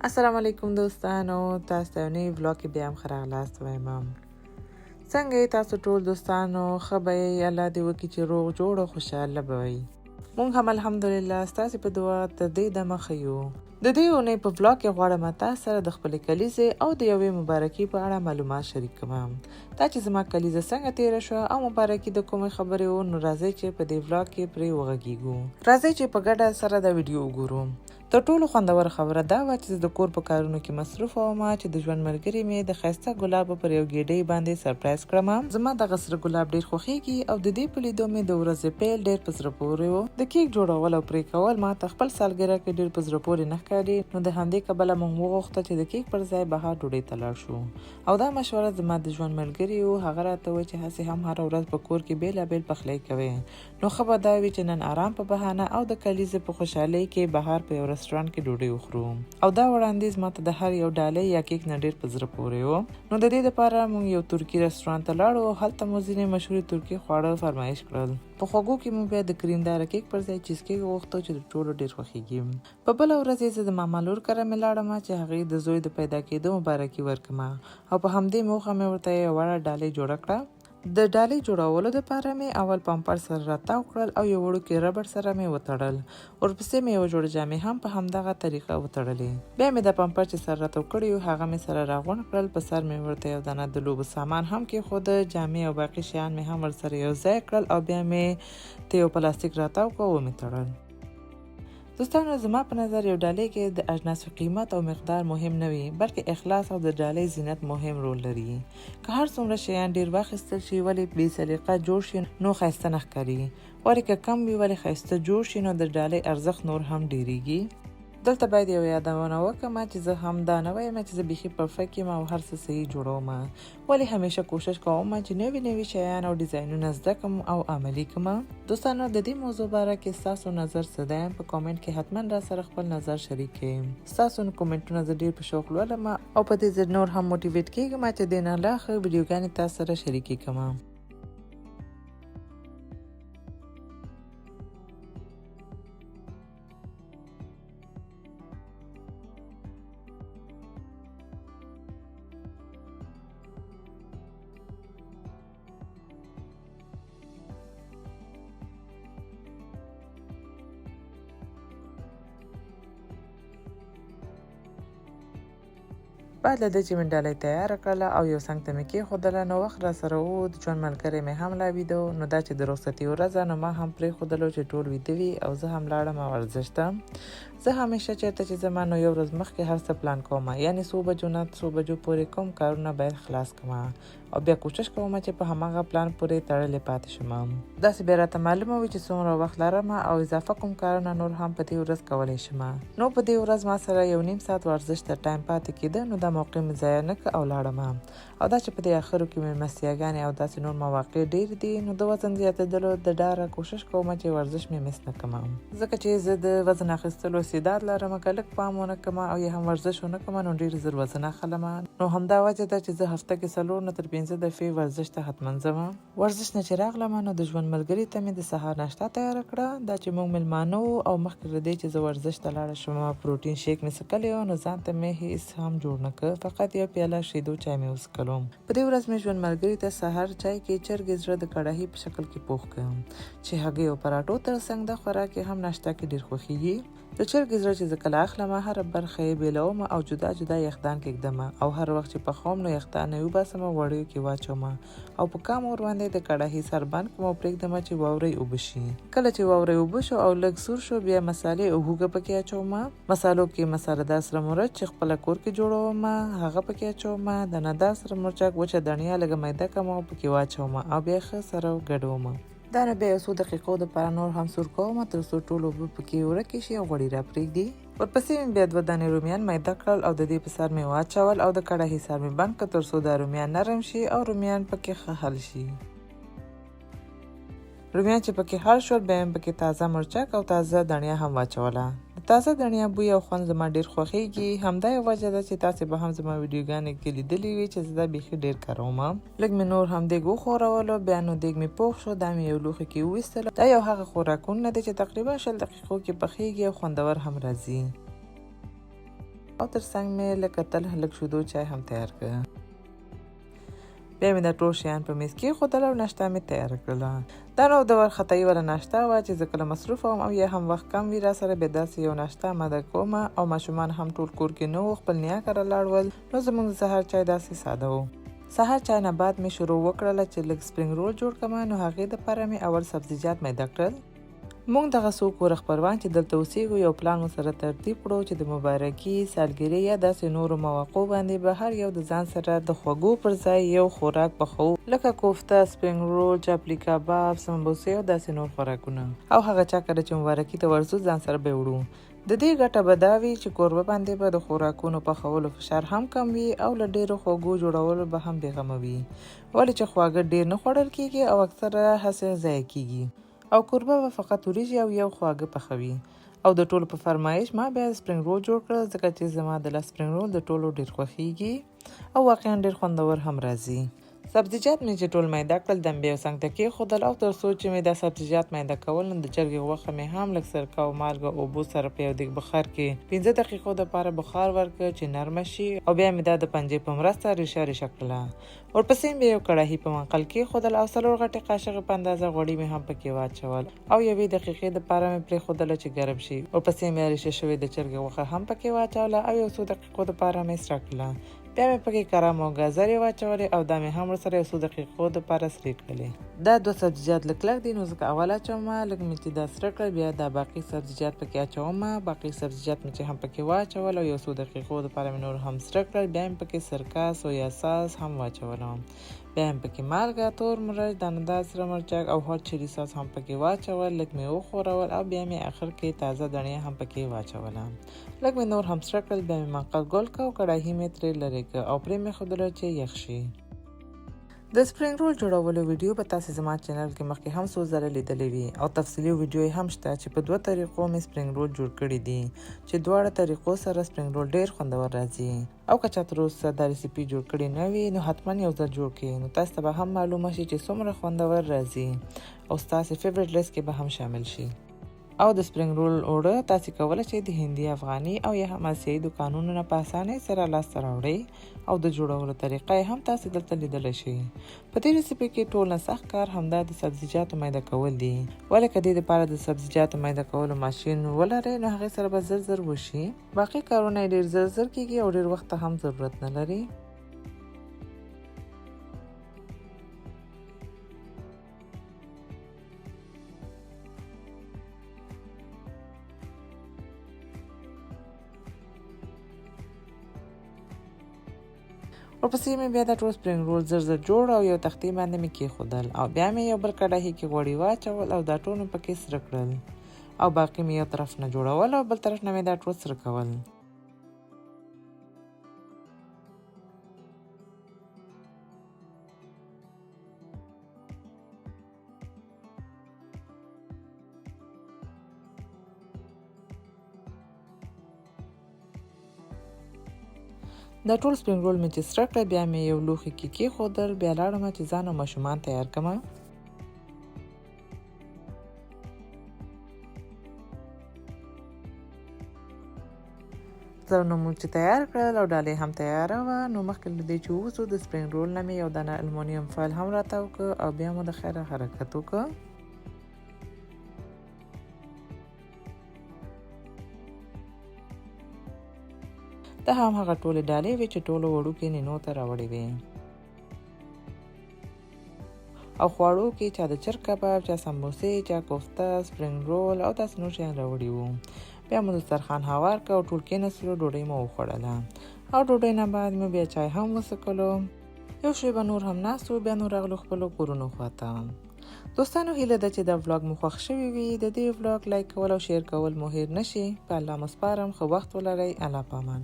السلام علیکم دوستانو، تاسو ته یو نوي ولاګ کې بیا هم ښه راغلاست وایم. څنګه یې تاسو ټول دوستانو؟ ښه به یئ؟ الله دې وکړي چې روغ جوړ او خوشحاله به وئ. مونږ هم الحمدلله ستاسې په دعا تر دې دمه ښه یو. د دې اونۍ په ولاګ کې غواړم تاسو سره د خپلې کلیزې او د یوې مبارکي په اړه معلومات شریک کړم. دا چې زما کلیزه څنګه تیره شوه او مبارکي د کومې خبرې و، نو راځئ چې په دې ولاګ کې پرې وغږیږو. راځئ چې په ګډه سره دا ویډیو وګورو. تر ټولو خوندوره خبره دا وه چې زه د کور په کارونو کې مصروفه وم چې د ژوند ملګري مې د ښایسته ګلابو پر یو ګیډۍ باندې سرپرایز کړم. زما دغه سره ګلاب ډیر خوښیږي او د دې په لیدو مې د ورځې پیل ډیر په زړه پورې و. د کیک جوړول او پرې کول ما ته خپل سالګره کې ډیر په زړه پورې نه ښکاري، نو د همدې کبله موږ وغوښته چې د کیک پر ځای بهر ډوډۍ ته لاړ شو. او دا مشوره زما د ژوند ملګري و، هغه راته وویل چې هسې هم هره ورځ په کور کې بیلابیل پخلی کوې، نو ښه به دا وي چې نن ارام په بهانه او د کلیزې په خوشحالۍ کې بهر په یو رسټورانټ کې ډوډۍ وخورو. او دا وړاندیز ماته د هر یو ډالۍ یا کیک نه ډیر په زړه پورې و. نو د دې لپاره موږ یو ترکي رسټورانټ ته لاړو او هلته مو ځینې مشهورې ترکي خواړه فرمایش کړل. په خوږو کې مو بیا د کریمداره کیک پر ځای چیز کیک وغوښتو چې د ټولو ډیر خوښیږي. په بله ورځ یې زه د ماما لور کره مې لاړم چې هغې د زوی د پیدا کېدو مبارکي ورکړم او په همدې موخه مې ورته یوه وړه ډالۍ جوړه کړه. د ډالۍ جوړولو دپاره مې اول پمپر سره راتاو کړل او یو وړوکي ربړ سره مې وتړل. ورپسې مې یوه جوړه جامې هم په همدغه طریقه وتړلې. بیا مې دا پمپر چې سره راتاو کړي وو هغه مې سره راغونډ کړل، په سر مې ورته یو دانه د لوبو سامان هم کېښوده، جامې او باقي شیان مې هم ورسره یو ځای کړل او بیا مې ته یو پلاستیک راتاو کړ او ومې تړل. دوستانو، زما په نظر یو ډالۍ کې د اجناسو قیمت او مقدار مهم نه وي، بلکې اخلاص او د ډالۍ زینت مهم رول لري. که هر څومره شیان ډیر واخیستل شي ولې بې سلیقه جوړ شي نو ښایسته نه ښکاري، ولې که کم وي ولې ښایسته جوړ شي نو د ډالۍ ارزښت نور هم ډیریږي. دلته باید یوه یادونه وکړم چې زه هم دا نه وایم چې زه بیخي پرفیکټ یم او هر څه صحیح جوړوم، ولې همیشه کوشش کوم چې نوي نوي شیان او ډیزاینونه زده کړم او عملي کړم. دوستانو، د دې موضوع باره کې ستاسو نظر څه دی؟ په کومنټ کې حتما را سره خپل نظر شریک کړئ. ستاسو کومنټونه زه ډیر په شوق لولم او په دې زه نور هم موټیویټ کیږم چې دې نه لا ښه ویډیوګانې تاسو سره شریکې کړم. بعد له دې چې مې ډالۍ تیاره کړله او یو څنګ ته مې کېښودله، نو وخت راسره و، د ژوند ملګری مې هم لا ویده و، نو دا چې د رخصتي ورځ ده نو ما هم پرېښودلو چې ټول ویده وي او زه هم لاړم ورزش ته. زه همیشه چېرته چې ځم نو یو ورځ مخکې هر څه پلان کوم، یعنې څو بجو نه څو بجو پورې کوم کارونه باید خلاص کړم او بیا کوشش کوم چې په هماغه پلان پورې تړلې پاتې شم. داسې بیا راته معلومه وي چې څومره وخت لرم او اضافه کوم کارونه نور هم په دې ورځ کولی شم. نو په دې ورځ ما سره یو نیم ساعت ورزش ته ټایم پاتې کېده، نو دا موقع مې ضایع نه کړه او لاړم. او دا چې په دې اخرو کې مېلمستیاګانې او داسې نور مواقع ډېر دي، نو د وزن زیاتېدلو د ډاره کوشش کوم چې ورزش مې مس نه کړم، ځکه چې زه د وزن اخیستلو استعداد لرم. که لږ پام ونه کړم او یا هم ورزش ونه کړم نو ډېر زر وزن اخلم. نو همدا وجه ده چې زه هفته کې 4 نه تر 5 دفعې ورزش ته حتما ځم. ورزش نه چې راغلم نو د ژوند ملګري ته مې د سهار ناشته تیاره کړه. دا چې موږ مېلمانه وو او مخکې له دې چې زه ورزش ته لاړه شم پروټین شیک مې څکلی و، نو ځان ته مې هیڅ هم جوړ نه کړ، فقط یو پیاله شیدو چای مې وڅکلو. په دې ورځ مې ژوند ملګري ته سهار چای کې چرګې زړه د کړاهي په شکل کې پوخ کړ چې هګۍ او پراټو تر څنګ دا خوراک یې هم ناشته کې ډېر خوښیږي. د چرګې زړه چې زه کله اخلم هره برخه یې بېلوم او جدا جدا یخدان کې ږدم او هر وخت چې پخوم نو یخدان یې وباسم او غوړیو کې واچوم او په کم اور باندې د کړاهي سر بند کړم او پرېږدم چې واورۍ اوبه شي. کله چې واورۍ اوبه شو او لږ سور شو بیا مسالې او هوږه پکې اچوم. مسالو کې مساله دار سره مرچ چې خپله کور کې جوړوم هغه پکې اچوم، دانه دار سره مرچک، وچه دڼیا لږه میده کړم او پکې واچوم او بیا ښه سره ګډوم. دا نو بیا یو څو دقیقو دپاره نور هم سور کوم تر څو ټول اوبه پکې ورکې شي او غوړي راپرېږدي. ورپسې مې بیا دوه دانې رومیان میده کړل او د دې په سر مې واچول او د کړاهي سر مې بند کړ تر څو دا رومیان نرم شي او رومیان پکې ښه حل شي. رومیان چې پکې حل شول بیا مې پکې تازه مرچک او تازه دڼیا هم واچوله. د تازه دڼیا بوی او خوند زما ډیر خوښیږي، همدا یو وجه ده چې تاسې به هم زما ویډیوګانې کې لیدلې وي چې زه دا بیخي ډیر کاروم. لږ مې نور هم دیګ وښورولو، بیا نو دیګ مې پوخ شو، دا مې یو لوښي کې وویستلو. دا یو هغه خوراکونه دی چې تقریبا 20 دقیقو کې پخیږي او خوندور هم راځي. او تر څنګ مې لکه تل لږ شیدو چای هم تیار کړ. بیا مې دا ټول شیان په میز کېښودل او ناشته مې تیاره کړله. دا نو د وارخطایي والا ناشته وه چې زه کله مصروفه وم او یا هم وخت کم وي راسره، بیا داسې یو ناشته آماده کوم او ماشومان هم ټول کور کې نه وو، خپل نیا کره لاړ ول، نو زموږ د سهار چای داسې ساده و. سهار چای نه بعد مې شروع وکړله چې لږ سپرینګ رول جوړ کړم، نو هغې دپاره مې اول سبزیجات میده کړل. موږ دغه څو کوره خپلوان چې دلته اوسېږو یو پلان مو سره ترتیب کړو چې د مبارکي، سالګرې یا داسې نورو مواقعو باندې به هر یو د ځان سره د خوږو پر ځای یو خوراک پخوو لکه کوفته، سپرینګ رول، چاپلي کباب، سمبوسې او داسې نور خوراکونه او هغه چا کره چې مبارکي ته ورځو ځان سره به یې وړو. د دې ګټه به دا وي چې کوربه باندې به د خوراکونو پخولو فشار هم کم وي او له ډېرو خوږو جوړولو به هم بېغمه وي ولې چې خواږه ډېر نه خوړل کېږي او اکثره هسې ضایع کېږي. او کوربه به فقط وریجې او یو خواږه پخوي او د ټولو په فرمایش ما بیا سپرینګ رول جوړ کړ ځکه چې زما د لاس سپرینګ رول د ټولو ډیر خوښیږي او واقعا ډیر خوندور هم راځي. سبزیجات مې چې ټول میده کړل دم یو څنګ ته کېښودل او تر څو چې مې دا سبزیجات میده کول نو د چرګې غوښه مې هم لږ سرکه او مالګه اوبو سره په یو دیګ بخار کې 5 دقیقو دپاره بخار ورکړ چې نرمه شي او بیا مې دا د پنجې په مرسته ریشه ریشه کړله. ورپسې مې یو کړاهي په منقل کېښودل او 4 غټې قاشقې په اندازه غوړي مې هم پکې واچول او یوې دقیقې دپاره مې پرېښودله چې ګرم شي. ورپسې مې ریشه شوې د چرګې غوښه هم پکې واچوله او یو څو دقیقو دپاره مې سره کړله. بیا مې پکې کرم او ګازرې واچولې او دا مې هم ورسره یو څو دقیقو دپاره سرې کړلې. دا دوه سبزیجات لږ کلک دي نو ځکه اول اچوم، لږ مې چې دا سره کړل بیا دا باقي سبزیجات پکې اچوم. باقي سبزیجات مې چې هم پکې واچول او یو څو دقیقو دپاره مې نور هم سره کړل. بیا مې پکې سرکه، سویا ساس هم واچولم. بیا مې پکې مالګه، تور مرچ، دانهدار سره مرچک او هاټ چیلي ساس هم پکې واچول. لږ مې وښورول او بیا مې اخر کې تازه دڼیا هم پکې واچوله. لږ مې نور هم سره کړل. بیا مې منقل ګل کړ او کړاهي مې ترې لرې کړ او پرې مې ښودله چې یخ شي. د سپرینګ رول جوړولو ویډیو به تاسې زما چینل کې مخکې هم څو ځله لیدلې وي او تفصیلي ویډیو یې هم شته چې په 2 طریقو مې سپرینګ رول جوړ کړي دي چې دواړه طریقو سره سپرینګ رول ډیر خوندور راځي. او که چا تر اوسه دا ریسیپي جوړ کړي نه وي نو حتما یو ځل جوړ کړئ نو تاسو ته به هم معلومه شي چې څومره خوندور راځي او ستاسې فیورټ لیست کې به هم شامل شي. او د سپرینګ رول اوړه تاسې کولی شئ د هندي، افغاني او یا هم اسیایي دوکانونو نه په اسانۍ سره لاسته راوړئ او د جوړولو طریقه یې هم تاسې دلته لیدلی شئ. په دې ریسیپي کې ټول نه سخت کار همدا د سبزیجاتو میده کول دي، ولې که دې دپاره د سبزیجاتو میده کولو ماشین ولرئ نو هغې سره به زر زر وشي. باقي کارونه یې ډېر زر زر کېږي او ډېر وخت ته هم ضرورت نه لري. ورپسې مې بیا دا ټول سپرینګ رول زر زر جوړ او یو تختې باندې مې کېښودل او بیا مې یو بل کړاهي کې غوړي واچول او دا ټول مې پکې سره کړل او باقي مې یو طرف نه جوړول او بل طرف نه مې دا ټول سره کول. دا ټول سپرینګ رول مې چې سره کړه بیا مې یو لوښي کې کېښودل. بیا لاړم چې ځان او ماشومان تیار کړم. ځانونه مو چې تیار کړل او ډالۍ هم تیاره وه نو مخکې له دې چې ووځو د سپرینګ رول نه مې یو دانه المونیم فایل هم راتاو کړ او بیا مو د خیره حرکت وکړ. دا هم هغه ټولې ډالۍ وې چې ټولو وړوکې نینو ته راوړې وې. او خواړو کې چا د چرګ کباب، چا سمبوسې، چا کوفته، سپرینګ رول او داسې نور شیان راوړي وو. بیا مو دسترخوان هوار کړ او ټول کېناستلو، ډوډۍ مو وخوړله او ډوډۍ نه بعد مو بیا چای هم وڅکلو. یو شېبه نور هم ناست وو، بیا نو راغلو خپلو کورونو خواته. دوستانو هیله ده چې دا ولاګ مو خوښ شوی وي. د دې ولاګ لایک کول او شیر کول مو هیر نشي. په الله مو سپارم. ښه وخت ولرئ. الله پامان.